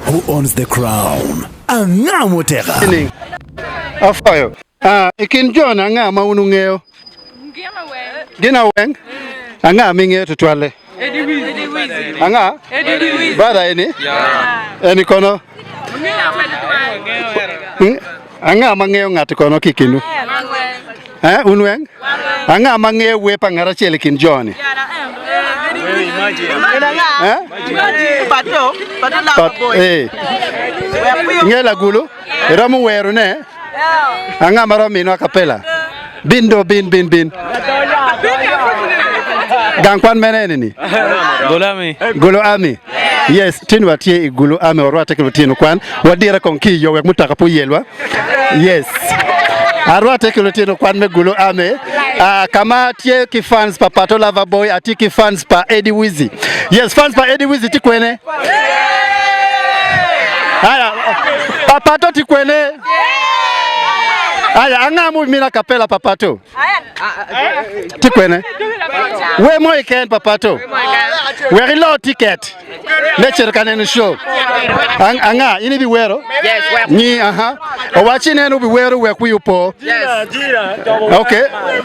Who owns the crown? Anga muteka? Nining? Apwoyo. Ah, i kin jo-ni anga ma wun wungeyo? Gin aweng? Anga ma ingeyo tutwalle? Anga? Brother eni? Eni kono? Anga ma ngeyo ngati kono ki i kinwu? Eh, un weng? Anga ma ngeyo wer pa ngat acel i kin jo-ni? Eh? Pat, eh. Ingeyo lagulu? Iromo werone? Anga ma romo mino akapela? Bin do, bin, bin, bin. Gang kwan mene eni ni? Gulu Army. Gulu Army. Yes, tin watye i Gulu Army, warwatte ki lutino kwan. Wadire kong ki i yo wek mutoka pe oyelwa. Yes. Arwatte ki lutino kwan me Gulu Army. Uh, ka ma tye ki fans pa Pato Lover Boy, atye ki fans pa Eddie Wizzy. Yes, fans pa Eddie Wizzy tye kwene? Aya, pa Pato tye kwene? Aya, anga mu mina kapela pa Pato? Tye kwene? Wer mo iken pa Pato. Wek ilo ticket me cito ka neno show. Ang- Anga, in ibiwero? Nyi, aha. Owaci ni en obiwero wek wiyi opo. Okay,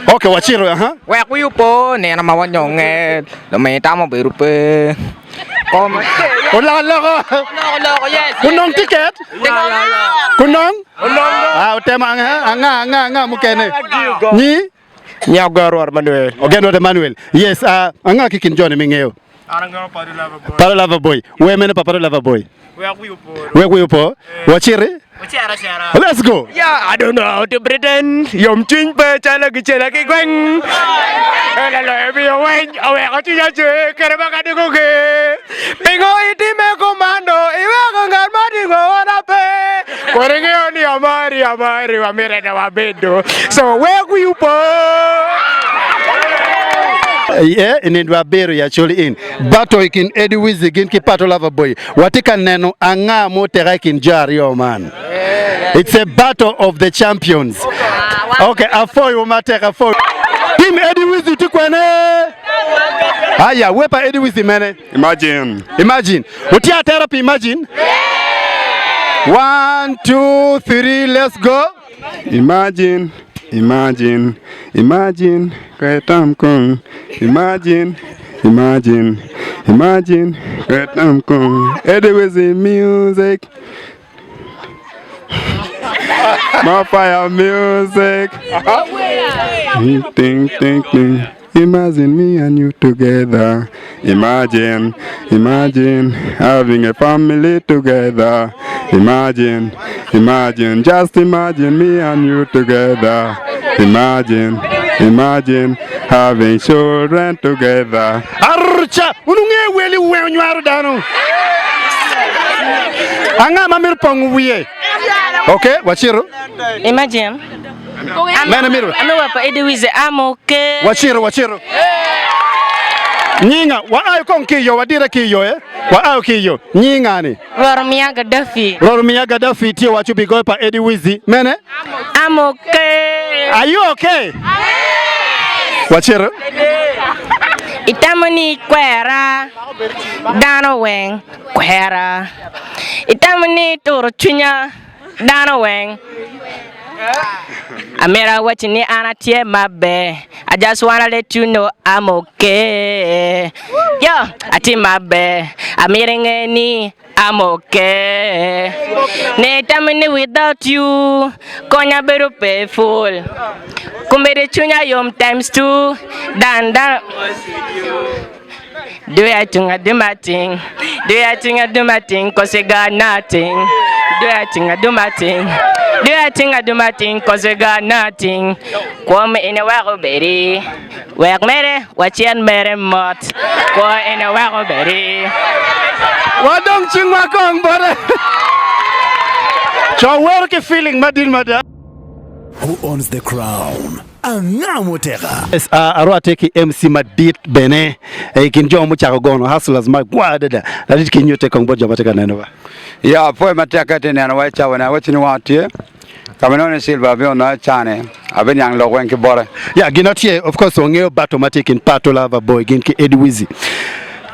okay, wacito, aha. Wek wiyi opo nino ma wanyonge, lumi tam obedo pe. Kom. Oloko loko. Kunong ticket? Kunong? Ah, otemo anga, anga, anga, anga mukene. Nyi? Nya Ogen Rwot Emmanuel. Ogen Rwot Emmanuel. Yes, uh, anga ki kin joni mingeyo? Pato Lover Boy. Wer mene pa Pato Lover Boy? Wek wiyi opo. Waciti? Let's go. Yeah, I don't know how to pretend. Yom cwiny pe calo gicela ki gweng. Ela loyo miyo weny, oweko cwinya cwer kede ma ka diko ger. Pingo itime kumano, iweko ngat ma tingo wona pe. Kun ingeyo ni amari, amari, wamite ni wabedo. So wek wiyi opo. Iye i nindo abiro i Acholi Inn, battle i kin Eddie Wizzy gin ki Pato Lover Boy. Watye ka neno anga muteka i kin jo aryo man. It's a battle of the champions. Okay, apwoyo matek, apwoyo. Team Eddie Wizzy tye kwene? Aya, wer pa Eddie Wizzy mene? Imagine. Imagine. Wutye atera pi imagine? One, two, three, let's go. Imagine, imagine, imagine, kwe tam kong. Imagine, imagine, imagine, kwe tam kong. Eddie Wizzy music. More fire music. Ting, ting, ting. Imagine me and you together. Imagine, imagine having a family together. Imagine, imagine, just imagine me and you together. Imagine, imagine having children together. Arca! Wun wungeyo wel i wengo nywaro dano. Anga ma mito pongo wiye? Ok, wacito. Imagine. Mene mito. Ame wa pa Eddie Wizzy, I'm okay. Wacito, wacito. Nyinga, wa ayo kong ki iyo, wadire ki iyo, eh? Wa ayo ki iyo. Nyinga ni. Roro miya Gaddafi. Roro miya Gaddafi tye waco bigoyo pa Eddie Wizzy. Mene? I'm okay. Are you okay? Wacito. Itamo ni kwera dano weng kwera. Itamo ni turo cwinya dano weng. Amito awaci ni an atye maber. I just wanna let you know I'm okay. Yo, atye maber. Amito inge ni I'm okay. Ne itamo ni without you konya bedo painful. Kombeddi cwinya yom times two. Dan dan. Do I think I do my thing? Do I think I do my thing? Cause I got nothing. Do I think I do my thing? Do I think I do my thing? Cause I got nothing. Kwo me ine weko bedi. Wek mere wacen mere mot. Kwo ine weko bedi. Wadong cingwa kong bote. Co wero ki feeling madit mada. Who owns the crown? Anga muteka? Yes, uh, arwatte ki MC madit bene i kin jo mucako gono hustlers magwar adada. Ladit ki nyutte kong bot jo ma tye ka nenowa. Ya, apwoyo matek ka itye neno wa i cawa-ni, awaci ni wang tye ka ma inongo ni Silva abino nongo icane, abiniang lok weng ki bote. Ya, gin tye, of course wangeyo battle ma tye i kin Pato Lover Boy gin ki Eddie Wizzy.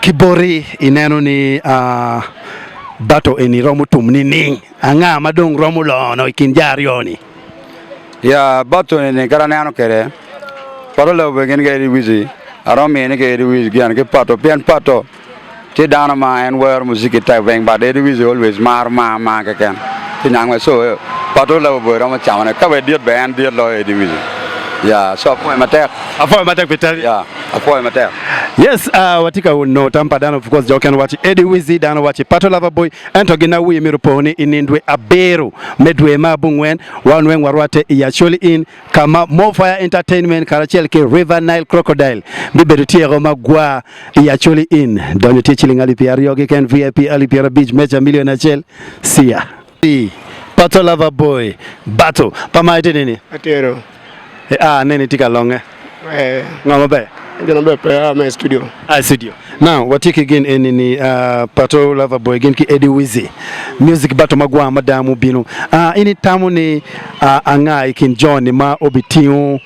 Ki boti ineno ni uh, battle eni romo tum nining? Anga ma dong romo lono i kin jo aryo-ni? Ya, battle eni kadi aneno kwede, Pato Lobo gin ki Eddie Wizzy, aromo miyo ni ki Eddie Wizzy gin ki Pato pien Pato tye dano ma en wero muziki type weng but Eddie Wizzy always maro mar mar keken ci niang wa so Pato Lobo bene romo camone ka bene dit bene en dit loyo Eddie Wizzy ya so apwoyo matek. Apwoyo matek pi tami. Ya, apwoyo matek. Yes, uh, watye ka nongo tam pa dano of course jo okene waci Eddie Wizzy, dano waci Pato Lover Boy, ento gin ma wiye myero opo ni i nindwe abiro me dwe me abongwen wan weng warwatte i Acholi Inn ka ma More Fire Entertainment karacel ki River Nile Crocodile bibedo tyeko magwar i Acholi Inn. Donyo tye ciling alip pyeraryo keken, VIP alip pyerabic, meja milion acel. See ya. Pato Lover Boy Battle pa ma itye nini? Atero. Aa aneni itye ka longe. Eh. Ngo maber? Gin maber pe aa ma i studio. Aa i studio. Now watye ki gin eni ni uh, Pato Lover Boy gin ki Eddie Wizzy. Music battle magwar mada mubino. Uh, in itamo ni uh, anga i kin jo-ni ma obitingo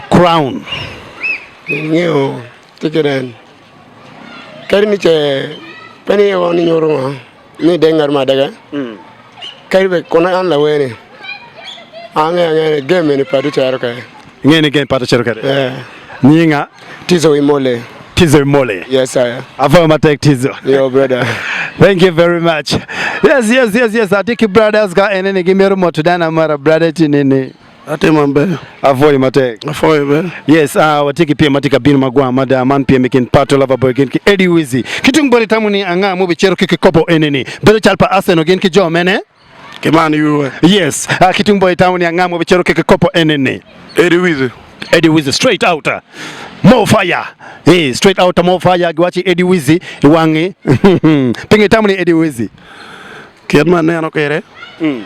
crown? Ingeyo tye ki nen. Kadi ni ce pe ni ni nyuto ngo. Ni dek ngat mo adega kadi bed kun an lawer-ni angeyo angeya ni game eni pato cito kwede. Ingeyo ni game pato cito kwede? Eh. Nyinga? Tizo Imole. Tizo Imole. Yes sir. Apwoyo matek Tizo. Yo brother. Thank you very much. Yes, yes, yes, yes. Atye ki brothers ka enini gimito moto dano amara brother tye nini? Atimo maber. Apwoyo matek. Apwoyo bene. Yes, uh, watye ki pyem ma tye ka bino magwar mada. Man pyem i kin Pato Lover Boy gin ki Eddie Wizzy. Ki tung boti itamo ni anga mubicito ki kikopo enini? Bedo cal pa Arsenal gin ki jo mene? Ki Man U. Yes, uh, ki tung boti itamo ni anga mubicito ki kikopo enini? Eddie Wizzy. Eddie Wizzy straight out. More fire. Hey, straight out more fire. Giwaci Eddie Wizzy i wangi. Pingo itamo ni Eddie Wizzy? Kit ma aneno kwede. Mm.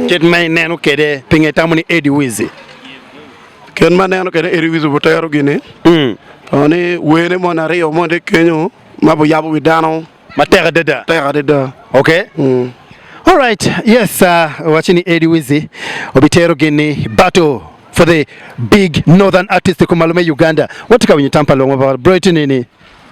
Kit ma ineno kwede, pingo itamo ni Eddie Wizzy? Kit ma aneno kwede Eddie Wizzy obutero gini, poo ni wene moni aryo moni tye kenyo ma guyabo wi dano Matek adada. Tek adada. Okay. All right. Yes, uh, waci ni Eddie Wizzy obitero gini battle for the big northern artist kumalo me Uganda. Watye ka winyo tam pa lwongo pa bro itye nini?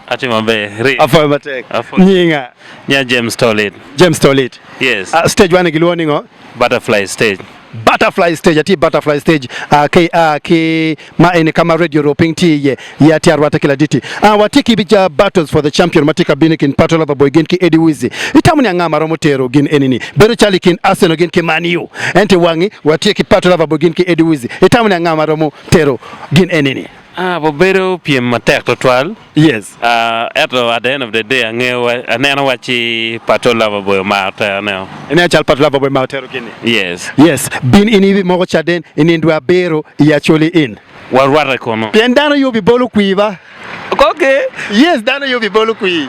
Atye maber. Ri. Apwoyo matek. Apwoyo. Nyinga? Nya James Tolit. James Tolit. Yes. Uh, stage wane gilwongo ni ngo? Butterfly stage. Butterfly stage, atye i butterfly stage uh, ki, uh, ki ma eni ka ma radio roo piny tye iye ya tye arwata ki laditi. Uh, watye ki uh, battles for the champion ma tye ka bino i kin Pato Lover Boy gin ki Eddie Wizzy. Itamo ni anga ma romo tero gin eni ni? Bedo calo i kin Arsenal gin ki Man U. Ento i wangi watye ki Pato Lover Boy gin ki Eddie Wizzy. Itamo ni anga ma romo tero gin eni ni? Ah, obedo pyem matek tutwal. Yes. Ah, ento at the end of the day angeyo wa, aneno waci Pato Lover Boy omaro terone. Ineno cal Pato Lover Boy ma otero gini? Yes. Yes. Bin in ibimoko caden i nindwe abiro i Acholi Inn. Warwate kunu. Pien dano yubi bolo kwir ba. Okay. Yes, dano yubi bolo kwir.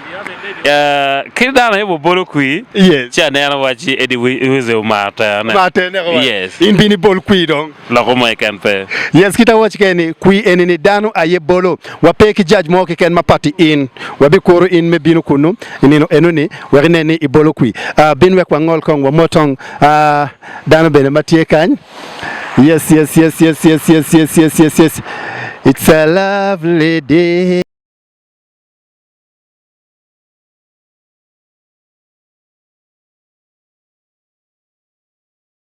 Ah, ki dano aye bobolo kwir. Yes. Ci aneno waci Eddie Wizzy omaro terone. Omaro terone ko ba. Yes. In bin ibol kwir dong. Loko mo keken pe. Yes, kit awac kene ni, kwir eni ni dano aye bolo. Wa pe ki judge mo keken ma pati in. Wabikuro in me bino kunu i nino eno ni wek inen ni ibolo kwir. Ah, bin wek wangol kong wamotong ah, dano bene ma tye kany. Yes, yes, yes, yes, yes, yes, yes, yes, yes, yes. It's a lovely day.